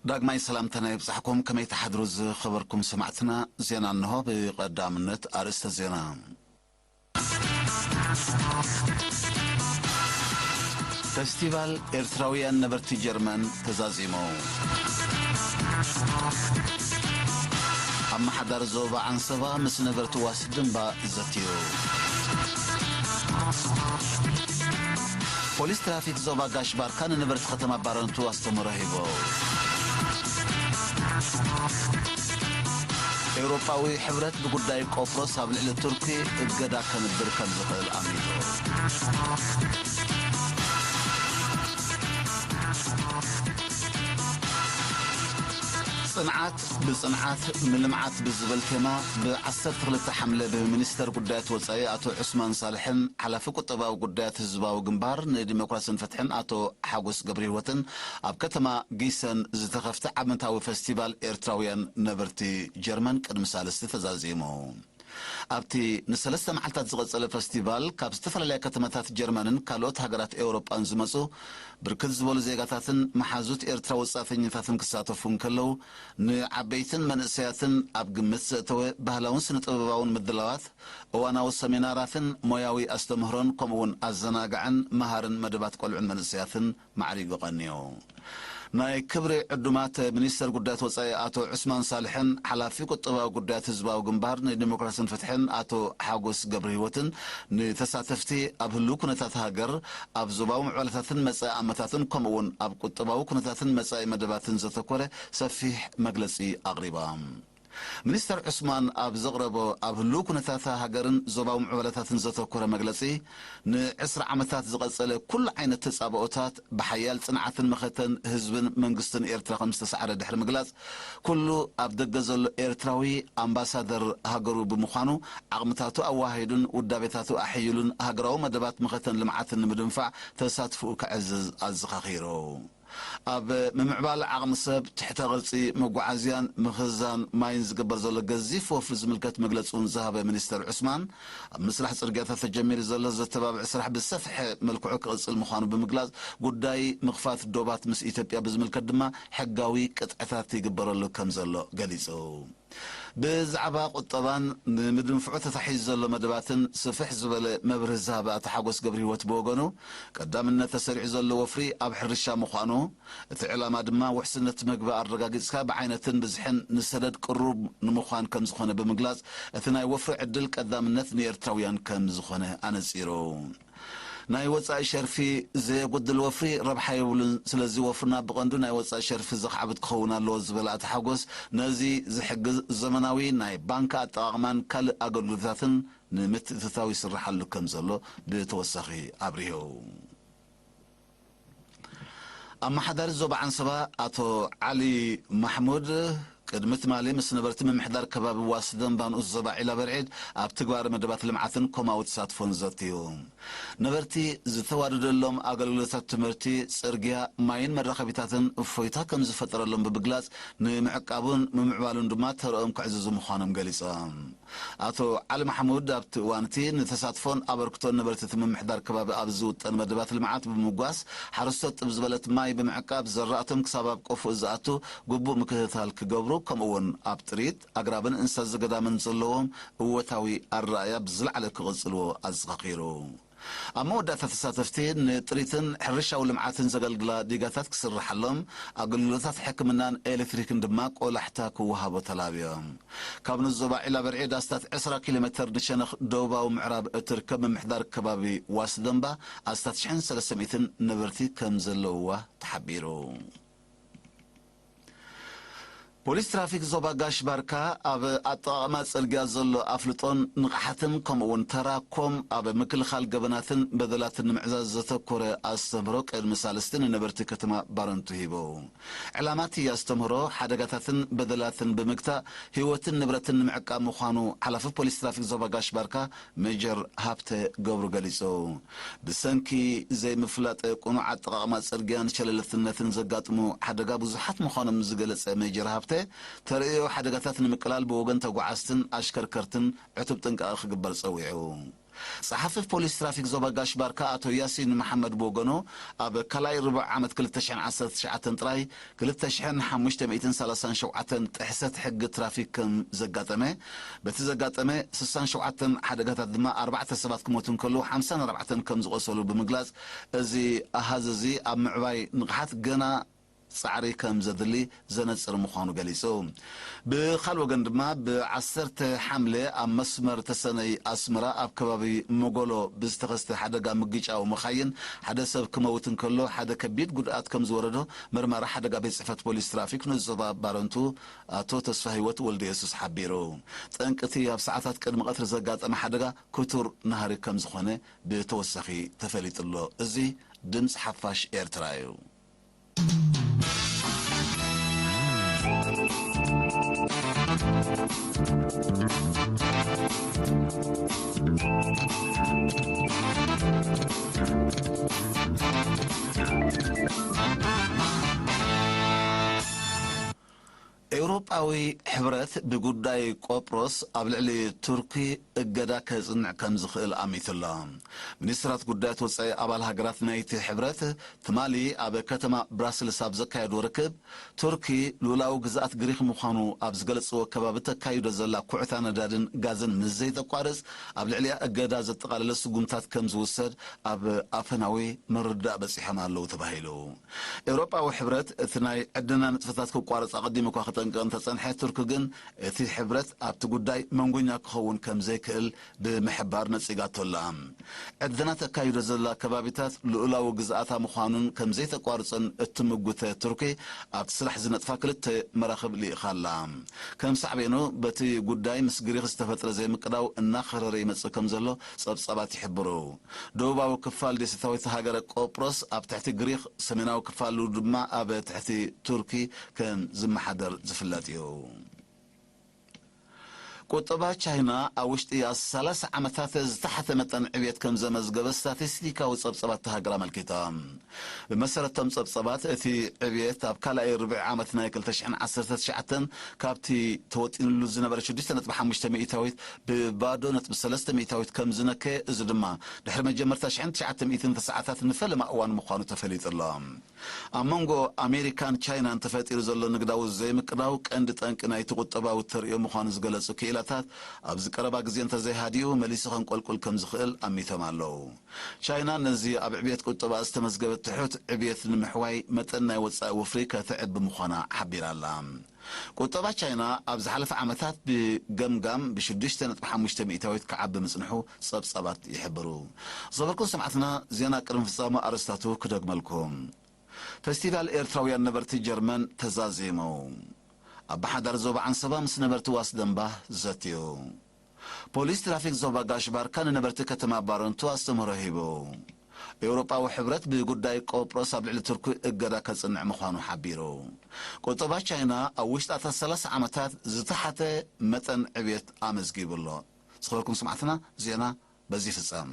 ዳግማይ ሰላምታና ይብጻሕኩም። ከመይ ትሓድሩ ዝኸበርኩም ሰማዕትና? ዜና እንሆ። ብቐዳምነት ኣርእስተ ዜና። ፈስቲቫል ኤርትራውያን ነበርቲ ጀርመን ተዛዚሙ። ኣመሓዳሪ ዞባ ዓንሰባ ምስ ነበርቲ ዋስድንባ ዘትዩ። ፖሊስ ትራፊክ ዞባ ጋሽ ባርካ ንነበርቲ ከተማ ባረንቱ ኣስተምህሮ ሂቡ። ኤውሮጳዊ ሕብረት ብጉዳይ ቆጵሮስ ኣብ ልዕሊ ቱርኪ እገዳ ከንብር ከም ዝኽእል ኣሚቱ። ጽንዓት ብጽንዓት ንልምዓት ብዝብል ቴማ ብ12 ሓምለ ብሚኒስተር ጉዳያት ወጻኢ ኣቶ ዑስማን ሳልሕን ሓላፊ ቁጠባዊ ጉዳያት ህዝባዊ ግንባር ንዲሞክራስን ፍትሕን ኣቶ ሓጎስ ገብረህይወትን ኣብ ከተማ ጊሰን ዝተኸፍተ ዓመታዊ ፈስቲቫል ኤርትራውያን ነበርቲ ጀርመን ቅድሚ ሳልስቲ ተዛዚሙ። ኣብቲ ንሰለስተ መዓልታት ዝቐጸለ ፈስቲቫል ካብ ዝተፈላለያ ከተማታት ጀርመንን ካልኦት ሃገራት ኤውሮጳን ዝመጹ ብርክት ዝበሉ ዜጋታትን መሓዙት ኤርትራ ወጻእተኛታትን ክሳተፉ እንከለዉ፣ ንዓበይትን መንእሰያትን ኣብ ግምት ዘእተወ ባህላውን ስነ-ጥበባውን ምድላዋት፣ እዋናዊ ሰሚናራትን ሞያዊ ኣስተምህሮን፣ ከምኡውን ኣዘናጋዕን መሃርን መደባት ቆልዑን መንእሰያትን ማዕሪጉ ቀንዩ። ናይ ክብሪ ዕዱማት ሚኒስተር ጉዳያት ወጻኢ ኣቶ ዑስማን ሳልሕን ሓላፊ ቁጠባዊ ጉዳያት ህዝባዊ ግንባር ንዲሞክራስን ፍትሕን ኣቶ ሓጎስ ገብረህይወትን ንተሳተፍቲ ኣብ ህሉው ኩነታት ሃገር፣ ኣብ ዞባዊ ምዕባለታትን መጻኢ ኣመታትን ከምኡውን ኣብ ቁጠባዊ ኩነታትን መጻኢ መደባትን ዘተኮረ ሰፊሕ መግለጺ ኣቕሪባ። ሚኒስተር ዑስማን ኣብ ዘቕረቦ ኣብ ህሉው ኩነታት ሃገርን ዞባዊ ምዕባለታትን ዘተኮረ መግለጺ፣ ንዕስራ ዓመታት ዝቐጸለ ኩሉ ዓይነት ተጻብኦታት ብሓያል ጽንዓትን መኸተን ህዝብን መንግስትን ኤርትራ ከም ዝተሳዕረ ድሕሪ ምግላጽ፣ ኩሉ ኣብ ደገ ዘሎ ኤርትራዊ ኣምባሳደር ሃገሩ ብምዃኑ፣ ዓቕምታቱ ኣዋሃሂዱን ውዳቤታቱ ኣሐይሉን ሃገራዊ መደባት መኸተን ልምዓትን ንምድንፋዕ ተሳትፎኡ ከዕዝዝ ኣዘኻኺሩ። ኣብ ምምዕባል ዓቕሚ ሰብ፣ ትሕተ ቅርጺ መጓዓዝያን ምኽዛን ማይን ዝግበር ዘሎ ገዚፍ ወፍሪ ዝምልከት መግለጺ እውን ዝሃበ ሚኒስተር ዑስማን፣ ኣብ ምስራሕ ጽርግያታት ተጀሚሩ ዘሎ ዘተባብዕ ስራሕ ብዝሰፍሐ መልክዑ ክቕጽል ምዃኑ ብምግላጽ፣ ጉዳይ ምኽፋት ዶባት ምስ ኢትዮጵያ ብዝምልከት ድማ ሕጋዊ ቅጥዕታት ይግበረሉ ከም ዘሎ ገሊጹ። ብዛዕባ ቁጠባን ንምድንፍዑ ተታሒዙ ዘሎ መደባትን ስፍሕ ዝበለ መብርሂ ዝሃበ ኣቶ ሓጎስ ገብረህይወት ብወገኑ፣ ቀዳምነት ተሰሪዑ ዘሎ ወፍሪ ኣብ ሕርሻ ምዃኑ፣ እቲ ዕላማ ድማ ውሕስነት መግቢ ኣረጋጊጽካ ብዓይነትን ብዝሕን ንሰደድ ቅሩብ ንምዃን ከም ዝኾነ ብምግላጽ፣ እቲ ናይ ወፍሪ ዕድል ቀዳምነት ንኤርትራውያን ከም ዝኾነ ኣነጺሩ። ናይ ወጻኢ ሸርፊ ዘየጉድል ወፍሪ ረብሓ የብሉን። ስለዚ ወፍርና ብቐንዱ ናይ ወጻኢ ሸርፊ ዘኻዕብት ክኸውን ኣለዎ ዝበለ ኣቶ ሓጎስ፣ ነዚ ዝሕግዝ ዘመናዊ ናይ ባንክ ኣጠቓቕማን ካልእ ኣገልግሎታትን ንምትእትታው ይስርሓሉ ከም ዘሎ ብተወሳኺ ኣብሪሁ። ኣመሓዳሪ ዞባ ዓንሰባ ኣቶ ዓሊ ማሕሙድ ቅድሚ ትማሊ ምስ ነበርቲ ምምሕዳር ከባቢ ዋስደንባ ንኡስ ዞባ ዒላ በርዒድ ኣብ ትግባረ መደባት ልምዓትን ኮማዊ ተሳትፎን ዘትዩ። ነበርቲ ዝተዋደደሎም ኣገልግሎታት ትምህርቲ፣ ጽርግያ፣ ማይን መራኸቢታትን እፎይታ ከም ዝፈጠረሎም ብምግላጽ፣ ንምዕቃቡን ምምዕባሉን ድማ ተረኦም ከዕዝዙ ምዃኖም ገሊጾም። ኣቶ ዓሊ ማሕሙድ ኣብቲ እዋን እቲ ንተሳትፎን ኣበርክቶን ነበርቲ እቲ ምምሕዳር ከባቢ ኣብ ዝውጠን መደባት ልምዓት ብምምጓስ፣ ሓረስቶት ጥብ ዝበለት ማይ ብምዕቃብ ዘራእቶም ክሳብ ኣብ ቆፎ ዝኣቱ ግቡእ ምክትታል ክገብሩ፣ ከምኡ እውን ኣብ ጥሪት ኣግራብን እንስሳ ዘገዳምን ዘለዎም እወታዊ ኣረኣእያ ብዝለዓለ ክቕጽልዎ ኣዘኻኺሩ። ኣብ መወዳእታ ተሳተፍቲ ንጥሪትን ሕርሻዊ ልምዓትን ዘገልግላ ዲጋታት ክስርሓሎም፣ ኣገልግሎታት ሕክምናን ኤሌክትሪክን ድማ ቆላሕታ ክወሃቦ ተላብዮም። ካብ ንዞባ ዒላ በርዒድ ኣስታት ዕስራ ኪሎ ሜተር ንሸነኽ ደቡባዊ ምዕራብ እትርከብ ምምሕዳር ከባቢ ዋስደንባ ኣስታት ሽሕን ሰለስተ ሚእትን ነበርቲ ከም ዘለውዋ ተሓቢሩ። ፖሊስ ትራፊክ ዞባ ጋሽ ባርካ ኣብ ኣጠቓቕማ ጽርግያ ዘሎ ኣፍልጦን ንቕሓትን ከምኡውን ተራኮም ኣብ ምክልኻል ገበናትን በደላትን ንምዕዛዝ ዘተኮረ ኣስተምህሮ ቅድሚ ሳልስቲ ንነበርቲ ከተማ ባረንቱ ሂቡ። ዕላማ እቲ ኣስተምህሮ ሓደጋታትን በደላትን ብምግታእ ህይወትን ንብረትን ንምዕቃብ ምዃኑ ሓላፊ ፖሊስ ትራፊክ ዞባ ጋሽ ባርካ ሜጀር ሃብተ ገብሩ ገሊጹ። ብሰንኪ ዘይምፍላጥ ቅኑዕ ኣጠቓቕማ ጽርግያን ሸለልትነትን ዘጋጥሙ ሓደጋ ብዙሓት ምዃኖም ዝገለጸ ሜጀር ሃብተ፣ ተርእዮ ሓደጋታት ንምቅላል ብወገን ተጓዓዝትን ኣሽከርከርትን ዕቱብ ጥንቃቐ ክግበር ጸዊዑ። ጸሓፊ ፖሊስ ትራፊክ ዞባ ጋሽ ባርካ ኣቶ ያሲን መሓመድ ብወገኑ፣ ኣብ ካልኣይ ርቡዕ ዓመት ክልተ ሽሕን ዓሰርተ ትሽዓተን ጥራይ ክልተ ሽሕን ሓሙሽተ ሚእትን ሰላሳን ሸውዓተን ጥሕሰት ሕጊ ትራፊክ ከም ዘጋጠመ፣ በቲ ዘጋጠመ ስሳን ሸውዓተን ሓደጋታት ድማ ኣርባዕተ ሰባት ክሞቱ እንከለዉ ሓምሳን ኣርባዕተን ከም ዝቖሰሉ ብምግላጽ፣ እዚ ኣሃዝ እዚ ኣብ ምዕባይ ንቕሓት ገና ጻዕሪ ከም ዘድሊ ዘነጽር ምዃኑ ገሊጹ። ብኻልእ ወገን ድማ፣ ብ ዓሰርተ ሓምለ ኣብ መስመር ተሰነይ ኣስመራ ኣብ ከባቢ መጎሎ ብዝተኸስተ ሓደጋ ምግጫው መኻይን ሓደ ሰብ ክመውት እንከሎ፣ ሓደ ከቢድ ጉድኣት ከም ዝወረዶ መርማሪ ሓደጋ ቤት ጽሕፈት ፖሊስ ትራፊክ ንዞባ ባረንቱ ኣቶ ተስፋ ህይወት ወልደ የሱስ ሓቢሩ። ጠንቂ እቲ ኣብ ሰዓታት ቅድሚ ቀትሪ ዘጋጠመ ሓደጋ ክቱር ናህሪ ከም ዝኾነ ብተወሳኺ ተፈሊጡ ኣሎ። እዚ ድምፂ ሓፋሽ ኤርትራ እዩ። ኤውሮጳዊ ሕብረት ብጉዳይ ቆጵሮስ ኣብ ልዕሊ ቱርኪ እገዳ ከጽንዕ ከም ዝኽእል ኣሚቱ ኣሎ። ሚኒስትራት ጉዳያት ወጻኢ ኣባል ሃገራት ናይቲ ሕብረት ትማሊ ኣብ ከተማ ብራስልስ ኣብ ዘካየድዎ ርክብ፣ ቱርኪ ልኡላዊ ግዝኣት ግሪኽ ምዃኑ ኣብ ዝገለጽዎ ከባቢ ተካይዶ ዘላ ኩዕታ ነዳድን ጋዝን ምስ ዘይተቋርጽ፣ ኣብ ልዕሊኣ እገዳ ዘጠቓለለ ስጉምታት ከም ዝውሰድ ኣብ ኣፈናዊ ምርዳእ በጺሖም ኣለዉ ተባሂሉ። ኤውሮጳዊ ሕብረት እቲ ናይ ዕድና ንጥፈታት ክቋረጽ ኣቐዲሙ እኳ ክጠንቅቕ እንተጸንሐ፣ ቱርኪ ግን እቲ ሕብረት ኣብቲ ጉዳይ መንጎኛ ክኸውን ከም ዘይክእል ብምሕባር ነጺጋቶ ኣላ። ዕድና ተካይዶ ዘላ ከባቢታት ልኡላዊ ግዝኣታ ምዃኑን ከም ዘይተቋርጾን እትምጉተ ቱርኪ፣ ኣብቲ ስራሕ ዝነጥፋ ክልተ መራኽብ ልኢኻ ኣላ። ከም ሳዕቤኑ፣ በቲ ጉዳይ ምስ ግሪኽ ዝተፈጥረ ዘይምቅዳው እናኸረረ ይመጽእ ከም ዘሎ ጸብጻባት ይሕብሩ። ደቡባዊ ክፋል ደሴታዊት ሃገረ ቆጵሮስ ኣብ ትሕቲ ግሪኽ፣ ሰሜናዊ ክፋሉ ድማ ኣብ ትሕቲ ቱርኪ ከም ዝመሓደር ዝፍለጥ እዩ። ቁጠባ ቻይና ኣብ ውሽጢ ሰላሳ ዓመታት ዝተሓተ መጠን ዕብየት ከም ዘመዝገበ ስታቲስቲካዊ ጸብጻባት እታ ሃገር ኣመልኪታ። ብመሰረቶም ጸብጻባት፣ እቲ ዕብየት ኣብ ካልኣይ ርብዒ ዓመት ናይ ክልተ ሽሕን ዓሰርተ ትሽዓተን ካብቲ ተወጢንሉ ዝነበረ ሽዱሽተ ነጥቢ ሓሙሽተ ሚእታዊት ብባዶ ነጥቢ ሰለስተ ሚእታዊት ከም ዝነከየ፣ እዚ ድማ ድሕሪ መጀመርታ ሽሕን ትሽዓተ ሚእትን ተስዓታት ንፈለማ እዋን ምዃኑ ተፈሊጡ ኣሎ። ኣብ መንጎ ኣሜሪካን ቻይናን ተፈጢሩ ዘሎ ንግዳዊ ዘይምቅዳው ቀንዲ ጠንቂ ናይቲ ቁጠባዊ ተርእዮ ምዃኑ ዝገለጹ ክኢላታት፣ ኣብዚ ቀረባ ግዜ እንተዘይሃዲኡ መሊሱ ከንቆልቁል ከም ዝኽእል ኣሚቶም ኣለዉ። ቻይና ነዚ ኣብ ዕብየት ቁጠባ ዝተመዝገበ ትሑት ዕብየት ንምሕዋይ መጠን ናይ ወጻኢ ወፍሪ ከተዕቢ ምዃና ሓቢራ ኣላ። ቁጠባ ቻይና ኣብ ዝሓለፈ ዓመታት ብገምጋም ብ ሽዱሽተ ነጥቢ ሓሙሽተ ሚእታዊት ክዓቢ ምጽንሑ ጸብጻባት ይሕብሩ። ዝኸበርኩም ሰማዕትና፣ ዜና ቅድሚ ፍጻመ ኣርእስታቱ ክደግመልኩም። ፈስቲቫል ኤርትራውያን ነበርቲ ጀርመን ተዛዚሙ። ኣመሓዳሪ ዞባ ዓንሰባ ምስ ነበርቲ ዋስ ደንባ ዘትዩ። ፖሊስ ትራፊክ ዞባ ጋሽ ባርካ ንነበርቲ ከተማ ባረንቱ ኣስተምህሮ ሂቡ። ኤውሮጳዊ ሕብረት ብጉዳይ ቆጵሮስ ኣብ ልዕሊ ቱርኪ እገዳ ከጽንዕ ምዃኑ ሓቢሩ። ቁጠባ ቻይና ኣብ ውሽጢ እታ ሰላሳ ዓመታት ዝተሓተ መጠን ዕብየት ኣመዝጊቡ ኣሎ። ዝኸበርኩም ሰማዕትና፣ ዜና በዚ ይፍጸም።